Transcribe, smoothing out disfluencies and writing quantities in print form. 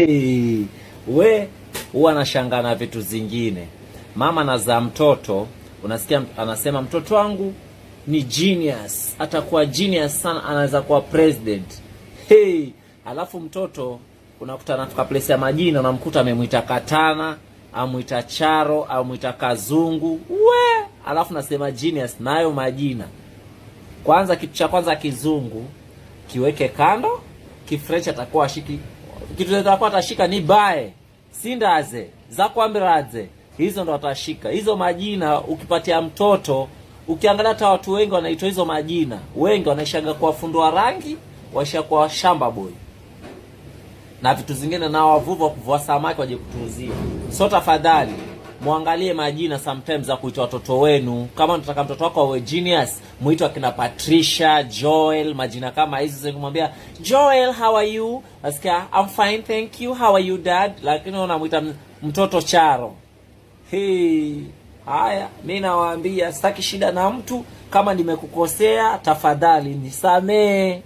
Hey, we huwa anashangaa na vitu zingine. Mama anazaa mtoto, unasikia anasema mtoto wangu ni genius, atakuwa genius sana, anaweza kuwa president. Hey, alafu mtoto unakuta anafika place ya majina, unamkuta amemwita Katana, amwita Charo, amwita Kazungu. We, alafu nasema genius nayo majina. Kwanza, kitu cha kwanza, Kizungu kiweke kando, Kifrench atakuwa ashiki kitu, atakuwa atashika ni bae sindaze zakwambiradze, hizo ndo atashika hizo majina. Ukipatia mtoto, ukiangalia hata watu wengi wanaitwa hizo majina, wengi wanaishaga kuwafundua rangi, waisha kwa shamba boy na vitu zingine, na wavuvi wa kuvua samaki waje kutuuzia. So tafadhali muangalie majina sometimes za kuita watoto wenu. Kama unataka mtoto wako awe genius, muite akina Patricia, Joel, majina kama hizo. Kumwambia, "Joel, how are you?" Nasikia, "I'm fine, thank you. How are you, Dad?" Lakini unamuita mtoto Charo. Hey, haya, mi nawaambia sitaki shida na mtu. Kama nimekukosea, tafadhali nisamee.